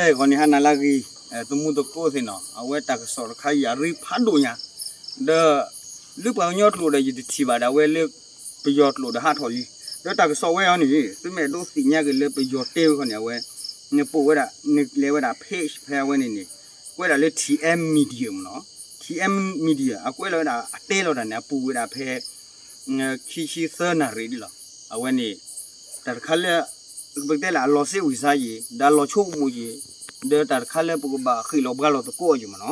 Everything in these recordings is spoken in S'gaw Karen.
ဂီၤန့ၣ် ဟါနၤလၢအဂ့ၤ, သမူသကိးသ့ၣ်နီၤ, အဝဲတၢ်ကစီၣ်တခါအံၤအရ့ဖးဒိၣ်ညါ, ဒီး လၢပှၤကညီကျိာ်ဒီးယတထံၣ်ဘၣ်ဒီး အဝဲလၢပယီၤကျိာ်ဒီးဟးထီၣ်လံ, ဒီးတၢ်ကစီၣ်ဝဲအံၤန့ၣ် သုမ့ၢ်အဲၣ်ဒိးသ့ၣ်ညါက့ၤလၢပယီၤတဲဝဲခီန့ၣ် အဝဲ နပိာ်ဝဲဒၣ် နလဲၤဝဲဒၣ် page ဖဲအဝဲန့ၣ်န့ၣ် ကွဲးဒၣ်လၢ ထံၣ်အဲၣ် Media မ့ၢ်နီၤ, ထံၣ်အဲၣ် Media အကွဲးလီၤဝဲဒၣ် အတဲလီၤတၢ်န့ၣ် အပူၤဝဲဒၣ်ဖဲ ခံဆံသၢနၣ်ရံၣ်ဒ်လီၤ. အဝဲန့ၣ် တၢ်တခါလၢ ပကတဲလၢအလီၤစ့ဝံၤစါယံၤ ဒီးအလီၤဆိကမိၣ်ယံၤ ဒီးတၢ်တခါလၢပကဘၣ်ဃ့ၢ်လီၤဘှါလီၤသကိးအီၤယံၤမ့ၢ်နီ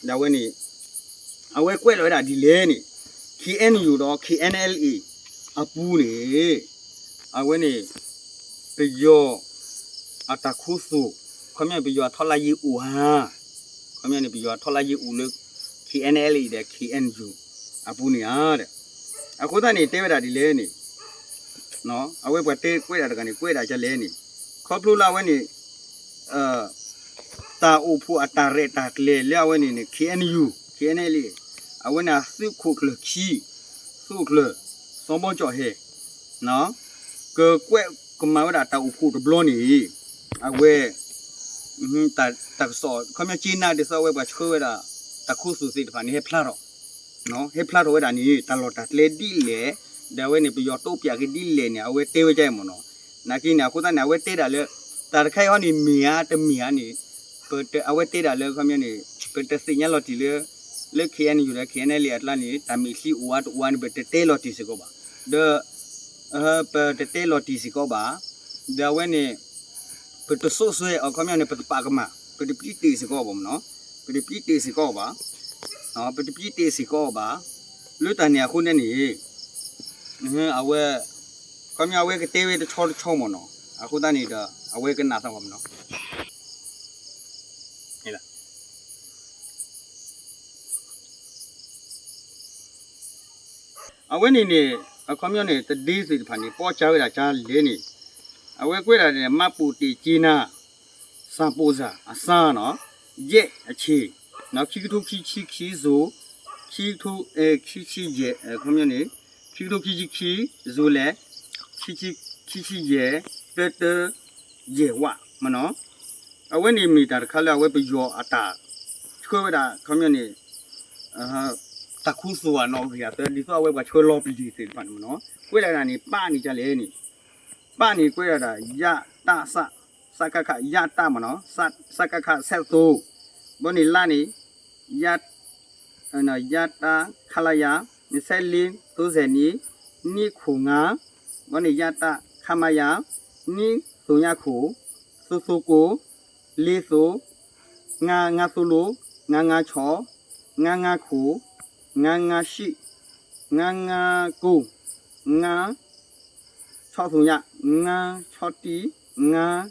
ၤ, ဒီးအဝဲန့ၣ် အဝဲကွဲးလီၤဝဲဒၣ်ဒ်လဲၣ်န့ၣ် ခ့ၣ်အဲၣ်ယူၣ် ဒီး ခ့ၣ်အဲၣ်အဲၣ်လ်အ့ၣ် အပူၤန့ၣ် အဝဲန့ၣ် ပယီၤ အတၢ်ခူသူၣ် ခီပညီန့ၣ် ပယီၤအထီလါယ့အိၣ်ဧါ, ခီပညီန့ၣ် ပယီၤအထီလါယ့အိၣ်လၢ ခ့ၣ်အဲၣ်အဲၣ်လ်အ့ၣ် ဒီး ခ့ၣ်အဲၣ်ယူၣ် အပူၤန့ၣ်ဧါဒီး အဃိသတးန့ၣ် တဲဝဲဒၣ်ဒ်လဲၣ်န့ၣ် အဝဲပှၤတဲကွဲးဒၣ်တဂၤန့ၣ် ကွဲးဒၣ်ဒ်လဲၣ်န့ၣ် ခီဖျိလၢအဝဲန့ၣ် တၢ်အိၣ်ဖှိၣ်အတၢ်ရဲၣ်တၢ်ကျဲၤလၢအဝဲန့ၣ်န့ၣ် ခ့ၣ်အဲၣ်ယူၣ် ခ့ၣ်အဲၣ်အဲၣ်လ်အ့ၣ် အဝဲန့ၣ်အသုးခိၣ်ကျၢၢ်ခံ သုးခိၣ်ကျၢၢ် စီၤဘီကၠီၣ်ဟဲ ကကွဲးကမၤဝဲဒၣ်တၢ်အိၣ်ဖှိၣ်တဘျီန့ၣ် အဝဲ တၢ်ကစီၣ် ခီပညီက့နၢ်ဒ်သိးအဝဲပှၤဆှၢဝဲဒၣ် တၢ်ခူသူၣ်သ့ၣ်တဖၣ်န့ၣ် ဟဲဖျါထီၣ် ဟဲဖျါထီၣ်ဝဲဒၣ်န့ၣ် တၢ်လီၢ်တၢ်ကျဲဒ်လဲၣ် ဒီးအဝဲန့ၣ် ပယီၤတိပျးက့ၤဒ်လဲၣ်န့ၣ် အဝဲတဲဝဲဒ်အံၤမ့ၢ်နီၤ. နာ်က့န့ၣ် အဃိသတးန့ၣ် အဝဲတဲဒၣ်လၢ တၢ်တခါအံၤဟီန့ၣ် မ့ၢ်ဧါ တမ့ၢ်ဧါန့ၣ် ပတ အဝဲတဲဒၣ်လၢခီပညီန့ၣ် ပတသ့ၣ်ညါလီၤတံၢ်လၢ လၢ ခ့ၣ်အဲၣ်ယူၣ် ဒီး ခ့ၣ်အဲၣ်အဲၣ်လ်အ့ၣ် အကျါန့ၣ် တၢ်မဲာ်ချံအိၣ်ဧါတအိၣ်ဧါန့ၣ် ပတတဲလီၤတံၢ်စ့ၢ်ကီးဘၣ်. ဒီး ပတတဲလီၤတံၢ်စ့ၢ်ကီးဘၣ်. ဒီးအဝဲန့ၣ် ပတစိးစွဲအီၤ ခီပညီန့ၣ် ပတပာ်ကမၣ် ပတပျံၤတ့ၢ်စ့ၢ်ကီးဘၣ်မ့ၢ်နီၤ. ပတပျံၤတ့ၢ်စ့ၢ်ကီးဘၣ်. ပတပျံၤတ့ၢ်စ့ၢ်ကီးဘၣ်. လၢတၢ်န့ၣ်အဃိန့ၣ်န့ၣ် အဝဲ ခီပညီအဝဲကတဲဝဲတဆီတဆီမ့ၢ်နီၤ. အဃိသတးန့ၣ်ဒီး အဝဲကနၣ်သးဘၣ်မ့ၢ်နီၤ. အဝဲန့ၣ်န့ၣ် အခီပညီန့ၣ် တဒ့သ့ၣ်တဖၣ်န့ၣ် ပီစါဝဲဒၣ်ကလဲၣ်န့ၣ် အဝဲကွဲးဒၣ်န့ၣ် မှတ်ပုံတင်ကြေးနန်း စာပို့စာ အစၢနီၤ ရက်အချိန် ခံကထိခံဆံခံ ဇူလိုင် ခံကထိ ခံဆံယဲၢ် အခီပညီန့ၣ် ခံကထိခံဆံခံ ဇူလိုင် ခံဆံယဲၢ် တၢတၢ ယဲၢ်ဝးမ့ၢ်နီၤ. အဝဲန့ၣ်မ့ၢ်တၢ်တခါလၢအဝဲပယီၤအတၢ်ဆှၢဝဲဒၣ် အခီပညီန့ၣ် တၢ်ခူသူၣ်အနီၣ်ဂံၢ်အသၢ ဒ်သိးအဝဲပှၤဆှၢလီၤပျံၤသ့ၣ်တဖၣ်န့ၣ်မ့ၢ်နီၤ. ကွဲးလီၤဝဲဒၣ်န့ၣ် ပၣ်န့ၣ်ကလဲၣ်န့ၣ် ပၣ်န့ၣ်ကွဲးဒၣ် ယတၢ် စကခ ယတၢ်မ့ၢ်နီၤ စကခ ဆယ့်သုံး ဘီန့ၣ်လါန့ၣ် ယ ယတၢ် ခလရ နှစ်ဆယ့်လေး သုံးဆယ့်နှစ် နှစ်ခုနစ်ငါး ဘီန့ၣ် ယတၢ် ခမရ နှစ်သုညခုနစ် သုသုကို လေးသု ငါး ငါးသုလိ ငါးငါးခြောက် ငါးငါးခု ငါးငါးရှစ် ငါးငါးကိုး ငါး ခြောက်သုည ငါး ခြောက်တစ် ငါး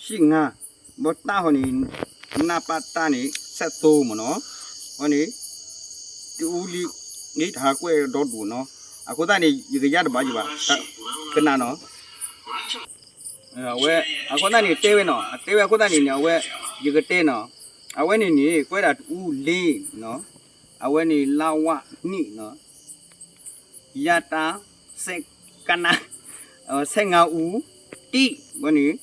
ရှစ်ငါး ဘီတၢ်ဟီန့ၣ် နပတၢ်န့ၣ် ဆယ့်သုံး မ့ၢ်နီၤ. အဝဲန့ၣ် တအူလံ န့ၣ်တဟးကွဲးဒီဒူၣ်နီၤ. အဃိသတးန့ၣ် ယကယါတဘၣ်ယဘၣ် ကနၣ်နီၤ. အဝဲ အဃိသတးန့ၣ် တဲဝဲနီၤ အတဲဝဲအဃိသတးန့ၣ်န့ၣ် အဝဲ ယကတဲနီၤ. အဝဲန့ၣ်န့ၣ် ကွဲးဒၣ်တအူလံနီၤ. အဝဲန့ၣ် လါဝါနံၣ်နီၤ ယတၢ် စဲးကနၣ် ဆယ့်ငါးဦး တံၢ် ဘီန့ၣ်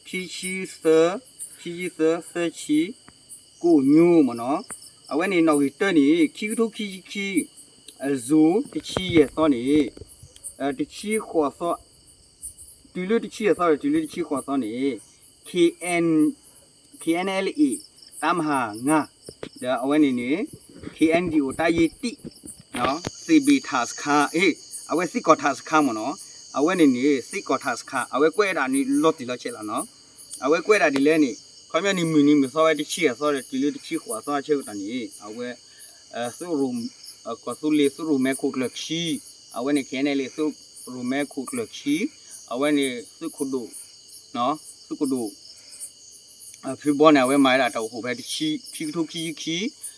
ခံဆံသၢ ခံဆံသၢ သၢဆံ ကိးညိမ့ၢ်နီၤ. အဝဲန့ၣ်နီၣ်ဂံၢ်တၢန့ၣ် ခံကထိခံဆံခံ အဇိ တဆံယဲၢ်သီန့ၣ် တဆံဃိးသီ တုၤလၢတဆံယဲၢ်သီဒီး တုၤလၢတဆံဃိးသီန့ၣ် KN KNLA တပ်မဟာငါး ဒီးအဝဲန့ၣ်န့ၣ် KNDO တပ်ရင်းတစ် သ့ၣ်ဘ့ၣ်ထၣ်စခန်း အ့ အဝဲသ့ၣ်ကီၢ်ထၣ်စခန်းမ့ၢ်နီၤ. အဝဲန့ၣ်န့ၣ် သ့ၣ်ကီၢ်ထၣ်စခန်း အဝဲကွဲးဒၣ်န့ၣ်လီၤတံၢ်လီၤဆဲးလီၤနီၤ. အဝဲကွဲးဒၣ်ဒ်လဲၣ်န့ၣ် ခီပညီန့ၣ် မုၢ်နံၤမုၢ်သီဝဲတဆံယဲၢ်သီဒီး တုၤလၢတဆံဃိးသီဆၢကတီၢ်န့ၣ် အဝဲ သုး ကီၢ်သူလ့ၤသုးရိၣ်မဲခိၣ်ကျၢၢ်ခံ အဝဲန့ၣ် KNLA သုးရိၣ်မဲခိၣ်ကျၢၢ်ခံ အဝဲန့ၣ်သုးခိၣ်ဒိၣ် သုးခိၣ်ဒိၣ် ဖုဘီန့ၣ် အဝဲမၤဝဲဒၣ်တၢ်အိၣ်ဖှိၣ်ဖဲ ခံကထိခံဆံခံ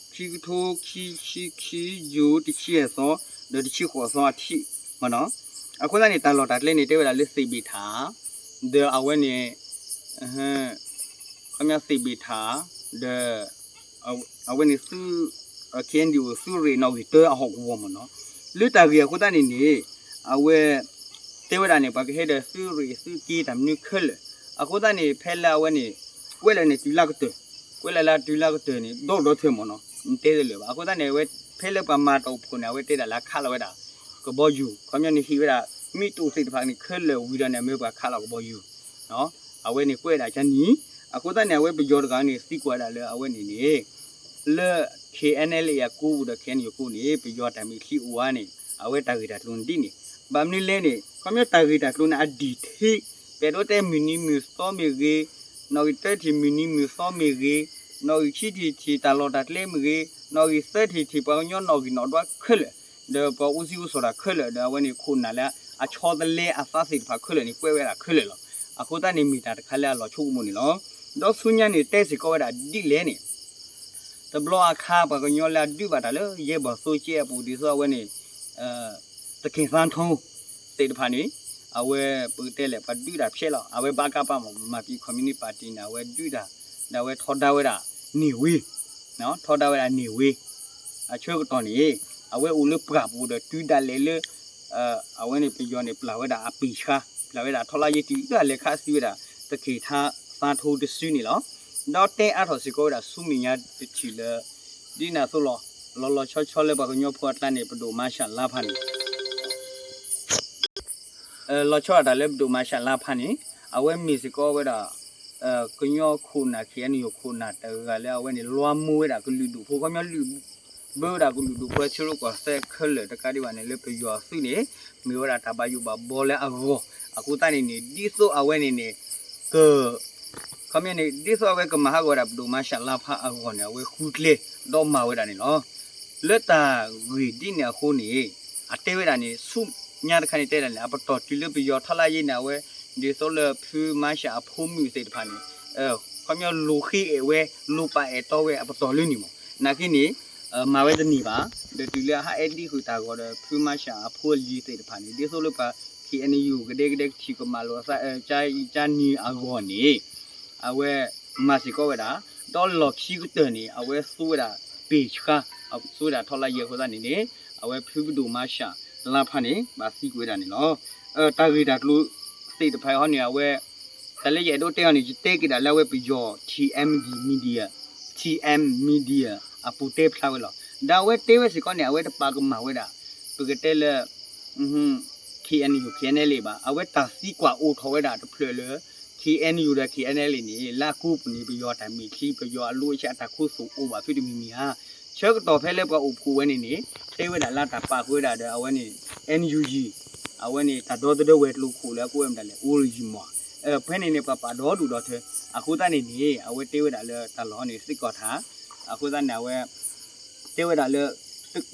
ခံကထိခံဆံခံ ယိၤ တဆံယဲၢ်သီ ဒီးတဆံဃိးသီအထံးမ့ၢ်နီၤ. အဃိသတးန့ၣ် တၢ်လီၢ်တၢ်ကျဲန့ၣ် တဲဝဲဒၣ်လၢသ့ၣ်ဘ့ၣ်ထၣ် ဒီးအဝဲန့ၣ် ခီပညီသ့ၣ်ဘ့ၣ်ထၣ် ဒီး အဝဲန့ၣ်သုး KNDO သုးရ့ၣ်နီၣ်ဂံၢ်တၢအဟီၣ်ကဝီၤမ့ၢ်နီၤ. လၢတၢ်ဂ့ၢ်အဃိသတးန့ၣ်န့ၣ် အဝဲ တဲဝဲဒၣ်န့ၣ် ပှၤကဟဲဒီးသုးရ့ၣ်သုးက့တၢ်မနုၤခဲလၢာ်, အဃိသတးန့ၣ် ဖဲလၢအဝဲန့ၣ် ကွဲးလၢာ်န့ၣ်တုၤလၢကတၢၢ်, ကွဲးလၢ်လၢတုၤလၢကတၢၢ်န့ၣ် ဒီဒီထၢမ့ၢ်နီၤ နတဲတလၢာ်ဘၣ်. အဃိသတးန့ၣ် အဝဲဖဲလၢပှၤမၤတၢ်အိၣ်ဖှိၣ်န့ၣ် အဝဲတဲဒၣ်လၢအခးလီၤဝဲဒၣ် ကဘီယူၤ, ခီပညီန့ၣ်ဟ့ၣ်ဝဲဒၣ် မ့ၢ်တိၢ်သ့ၣ်တဖၣ်န့ၣ် ခဲလၢာ်ဝံၤဒီးန့ၣ် မ့ၢ်ပှၤခးလီၤကဘီယူၤ အဝဲန့ၣ်ကွဲးဒၣ်ကန့ၣ်, အဃိသတးန့ၣ် အဝဲပယီၤတဂၤန့ၣ် သံကွၢ်ဒၣ်လၢအဝဲန့ၣ်န့ၣ် လၢ K N L A အကိပူၤဒီး K N U အကိန့ၣ် ပယီၤတၢ်မဲာ်ချံအိၣ်ဝဲန့ၣ် အဝဲတၢ်ဂ့ၢ်တၢ်ကျိၤန့ၣ်ဒ်န့ၣ်, ဘၣ်မနုၤလဲၣ်န့ၣ် ခီပညီတၢ်ဂ့ၢ်တၢ်ကျိၤန့ၣ် အ detail ပဲဒိးတဲမုၢ်နံၤမုၢ်သီမ့ၢ်ဂ့ၤ, နီၣ်ဂံၢ်တၢထံၣ်မုၢ်နံၤမုၢ်သီမ့ၢ်ဂ့ၤ, နီၣ်ဂံၢ်ခံထံၣ်ထံၣ်တၢ်လီၢ်တၢ်ကျဲမ့ၢ်ဂ့ၤ, နီၣ်ဂံၢ်သၢထံၣ်ထံၣ်ပှၤကညီနီၣ်ဂံၢ်နီၣ်ဒွးခဲလၢာ်, ဒီးပှၤအိၣ်စံၣ်အိၣ်စိးတၢ်ခဲလၢာ် ဒီးအဝဲန့ၣ်ခိၣ်နၢ်လၢအဆီတလဲအသးသ့ၣ်တဖၣ်ခဲလၢာ်န့ၣ် ကွဲးဝဲဒၣ်ခဲလၢာ်လီၤ. အဃိသတးန့ၣ်မ့ၢ်တၢ်တခါလၢအလီၤဆိကမိၣ်န့ၣ်လီၤ. ဒီးဆူညါန့ၣ်တဲစ့ၢ်ကီးဝဲဒၣ်ဒ်လဲၣ်န့ၣ် တဘျီအခါပှၤကညီလၢအဒုးဘၣ်တၢ်လၢယဲၢ်ဘီၣ်သိကဲအပူၤ ဒ်သိးအဝဲန့ၣ် သက့ၣ်သါထိ သ့ၣ်တဖၣ်န့ၣ် အဝဲပကတဲလဲၣ် ပှၤဒုးတၢ်ဖျဲးလီၤ. အဝဲဘၣ်ကးပၢ်မ့ၢ် ဗမာပြည်ကွန်မြူနစ်ပါတီန့ၣ် အဝဲဒုးတၢ် ဒီးအဝဲထီဒါဝဲဒၣ်န့ၢ်ဝ့, ထီဒါဝဲဒၣ်န့ၢ်ဝ့ အဆၢကတီၢ်န့ၣ် အဝဲအိၣ်လၢပှၢ်ပူၤဒီးတုၤဒၣ်လဲာ်လၢ အဝဲန့ၣ်ပယီၤန့ၣ် ပျၢ်ဝဲဒၣ်အပ့ၢ်ဆှါ, ပျၢ်ဝဲဒၣ်ထီလါယဲၢ်တုၤဒၣ်လဲာ်ခးသံဝဲဒၣ် သက့ၣ်သါထိတစုန့ၣ်လီၤ. ဒီးတဲအါထီၣ်စ့ၢ်ကီးဝဲဒၣ်ဆူမဲာ်ညါတထံၣ်လၢ ဒ်န့ၣ်အသိးလီၤ. လီၤလီၤဆီဆီလၢပှၤကညီဖိအကျါန့ၣ် ပဒိၣ်မၤရှးလါဖးန့ၣ် လီၤဆီဒၣ်တၢ်လၢပဒိၣ်မၤရှးလါဖးန့ၣ် အဝဲမ့ၢ်စ့ၢ်ကီးဝဲဒၣ် ကညီခိၣ်နၢ် ခ့ၣ်အဲၣ်ယူၣ်ခိၣ်နၢ်တဂၤလၢအဝဲန့ၣ် လီမူဝဲဒၣ်ကလုာ်ဒူၣ်ဖိ ခီပညီလုၢ်ဘၢဝဲဒၣ်ကလုာ်ဒူၣ်ဖိဆၢရိကီၢ်သဲးခဲလၢာ်တကးဒံးဘၣ်န့ၣ် လၢပယီၤအသုးန့ၣ် မ့ၢ်ဝဲဒၣ်တၢ်ဘၣ်ယိၣ်ဘၣ်ဘီလၢအဂီၢ် အဃိသတးန့ၣ်န့ၣ် ဒ်သိးအဝဲန့ၣ်န့ၣ် က ခီပညီန့ၣ် ဒ်သိးအဝဲကမၤဟးဂီၤဝဲဒၣ်ပဒိၣ်မၤရှးလါဖးအဂီၢ်န့ၣ် အဝဲဃုကျဲဒီးမၤဝဲဒၣ်န့ၣ်လီၤ. လၢတၢ်ဂ့ၢ်ဒ်န့ၣ်အဃိန့ၣ် အတဲဝဲဒၣ်န့ၣ် ဆူညါတခါန့ၣ်တဲဒၣ်န့ၣ် အပတီၢ်တုၤလၢပယီၤထီလါယဲၢ်န့ၣ် အဝဲ ဒ်သိးလၢဖုမၤရှးအဖိမုၣ်သ့ၣ်တဖၣ်န့ၣ် ခီပညီလိၤဃ့အဲၣ်ဝဲ လိၤပာ်အဲၣ်တီဝဲအပတီၢ်လၢန့ၣ်မး နာ်က့န့ၣ် မၤဝဲတန့ၢ်ဘၣ် ဒီးတုၤလၢအဟးအဲၣ်ဒံးဃုာ်တၢ်ဂီၤဒီး ဖုမၤရှးအဖိအလံၤသ့ၣ်တဖၣ်န့ၣ် ဒ်သိးလၢပှၤ ခ့ၣ်အဲၣ်ယူၣ် ကဒဲကဒဲကထံၣ်ကမၤလိာ်အသး ကၢအံၤကၢနံၤအဂီၢ်န့ၣ် အဝဲမၤစ့ၢ်ကီးဝဲဒၣ် ဒီးလီၢ်ခံကတၢၢ်န့ၣ် အဝဲသူဝဲဒၣ်ပ့ၢ်ဆှါ သူဝဲဒၣ်ထီလါယဲၢ်အဃိသတးန့ၣ်န့ၣ် အဝဲဖုပဒိၣ်မၤရှးလါဖးန့ၣ် ဘၣ်သံကွံာ်ဝဲဒၣ်န့ၣ်လီၤ. တၢ်ဂ့ၢ်တၢ်ကျိၤသ့ၣ်တဖၣ်အံၤန့ၣ် အဝဲ တၢ်လၢယအဲၣ်ဒိးတဲအီၤန့ၣ် ယတဲက့ၤဒၣ်လၢအဝဲပယီၤ T M D Media, T M Media အပူၤတဲဖျါဝဲလီၤ. ဒီးအဝဲတဲဝဲစ့ၢ်ကီးန့ၣ် အဝဲတပာ်ကမၣ်ဝဲဒၣ် ပကတဲလၢ K N U K N L A ဘၣ် အဝဲတၢ်သံကွၢ်အိၣ်ထီၣ်ဝဲဒၣ်တဖျၢၣ်လၢ K N U ဒီး K N L A န့ၣ် လၢအကိပူၤန့ၣ် ပယီၤတၢ်မဲာ်ချံ ပယီၤအလိအဆဲးအတၢ်ခိသူၣ်အိၣ်ဘၣ်ဖဲတမံၤမံၤဧါ. ဆၢကတီၢ်ဖဲလၢပှၤအိၣ်ဖှိၣ်ဝဲန့ၣ်န့ၣ် တဲဝဲဒၣ်လၢတၢ်ပာ်ဃုာ်ဝဲဒၣ်ဒီးအဝဲန့ၣ် N U G အဝဲန့ၣ်တၢ်ဒီသဒၢဝဲၤကျိၤခိၣ်လၢအကိးဝဲမတၤလဲၣ် အိၣ်ရယံၤမး ဖဲန့ၣ်န့ၣ် ပှၤပာ်ဒီဒူၣ်ဒီထၢ အဃိသတးန့ၣ်န့ၣ် အဝဲတဲဝဲဒၣ်လၢတၢ်လီၢ်န့ၣ် သ့ၣ်ကီၢ်ထၣ် အဃိသတးန့ၣ် အဝဲ တဲဝဲဒၣ်လၢ တၢ်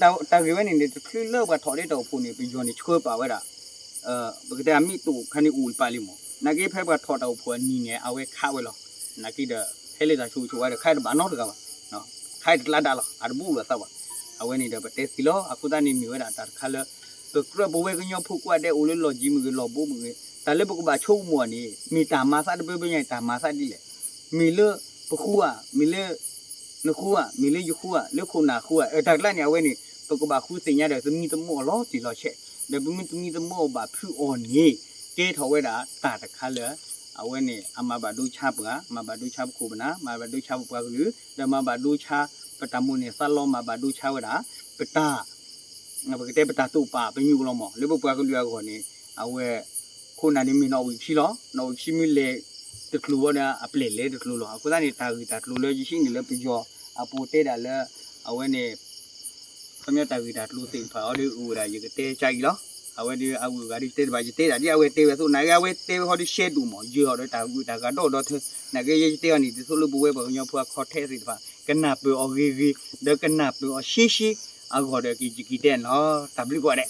ဂ့ၢ်ဝဲန့ၣ်န့ၣ် တချုးလၢပှၤထီၣ်ဒဲးတၢ်အိၣ်ဖှိၣ်န့ၣ် ပယီၤန့ၣ်ဆှၢပာ်ဝဲဒၣ် ပကတဲအမ့ၢ်တအိၣ်ခါန့ၣ်အိၣ်တပာ်လံမး နာ်က့ဖဲပှၤထီၣ်တၢ်အိၣ်ဖှိၣ်အနံၤန့ၣ် အဝဲခးဝဲလီၤ. နာ်က့ဒီး ဟဲလၢတၢ်ဆိၣ်ဆိၣ်ဝဲဒီး ခးတဘၣ်နီတဂၤဘၣ် ခးတကျါဒၣ်လီၤ အတဘူးလိာ်သးဘၣ်. အဝဲန့ၣ်ဒီးပတဲသ့လီၤ အဃိသတးန့ၣ်မ့ၢ်ဝဲဒၣ်တၢ်တခါလၢ ပကြၢးပဝဲကညီဖိကွၢ်ဒဲးအိၣ်လၢလီၢ်ကံၤမ့ၢ်ဂ့ၤ လီၢ်ဘူးမ့ၢ်ဂ့ၤ တၢ်လၢပကဘၣ်ဆိကမိၣ်အီၤန့ၣ် မ့ၢ်တၢ်မၤသးတဘျီဘျီညါ တၢ်မၤသးဒ်လဲၣ် မ့ၢ်လၢပဃူဧါ မ့ၢ်လၢ နဃူဧါ မ့ၢ်လၢယဃူဧါ လၢခိၣ်နၢ်ဃူဧါ တၢ်ကျါန့ၣ် အဝဲန့ၣ် ပကဘၣ်ဃုသ့ၣ်ညါဒီး သမံသမိးအီၤလီၤတံၢ်လီၤဆဲး ဒီးပမ့ၢ်သမံသမိးအီၤဘၣ်ဖုးအီၤန့ၣ် ကဲထီၣ်ဝဲဒၣ်တၢ်တခါလၢ အဝဲန့ၣ် အမၤဘၣ်ဒိဆါပှၤ မၤဘၣ်ဒိဆါပခိၣ်ပနၢ် မၤဘၣ်ဒိဆါပပှၤကလုာ် ဒီးမၤဘၣ်ဒိဆါ ပတၢ်မိၣ်န့ၢ်သးလီ မၤဘၣ်ဒိဆါဝဲဒၣ် ပတၢ် ပကတဲပတၢ်တိာ်ပာ်ပညိၣ်ကလီၤမး လၢပပှၤကလုာ်အဂီၢ်န့ၣ် အဝဲ ခိၣ်နၢ်န့ၣ်မ့ၢ်နီၣ်ဝံာ်ခံလီၤ နီၣ်ဝံာ်ခံမ့ၢ်လဲၤတကျိၤဝဲဒီး အပျဲၢ်လဲၤတကျိၤလီၤ. အဃိသတးန့ၣ် တၢ်ဂ့ၢ်တၢ်ကျိၤလၢယဟံးန့ၢ်လၢပယီၤအပူၤတဲဒၣ်လၢ အဝဲန့ၣ် ခီပညီတၢ်ဂ့ၢ်တၢ်ကျိၤသ့ၣ်တဖၣ်အီၤဒီး အိၣ်ဝဲဒၣ်ယကတဲကါအံၤလီၤ. အဝဲဒီးအဂုၤအဂၤဒီးတဲတဘၣ် ယတဲဒၣ်ဒ်အဝဲတဲဝဲအသိး နာ်က့အဝဲတဲဝဲဃီဒီးရှဲဒိၣ်မး ယၢၤအီၤဒီးတၢ်ဂုၤတၢ်ဂၤဒီးဒီထၢ နာ်က့ယဲယတဲအီၤန့ၣ် ဒ်သိးလၢပဝဲပှၤကညီဖိအခီၣ်ထဲသ့ၣ်တဖၣ် ကနၢ်ပၢၢ်အီၤဂ့ၤဂ့ၤ ဒီးကနၢ်ပၢၢ်အီၤရှဲရှဲ အဂီၢ်ဒီးက့ၤယက့ၤတဲန့ၣ်လီၤ. တၢ်ဘျုးကိးဂၤဒဲး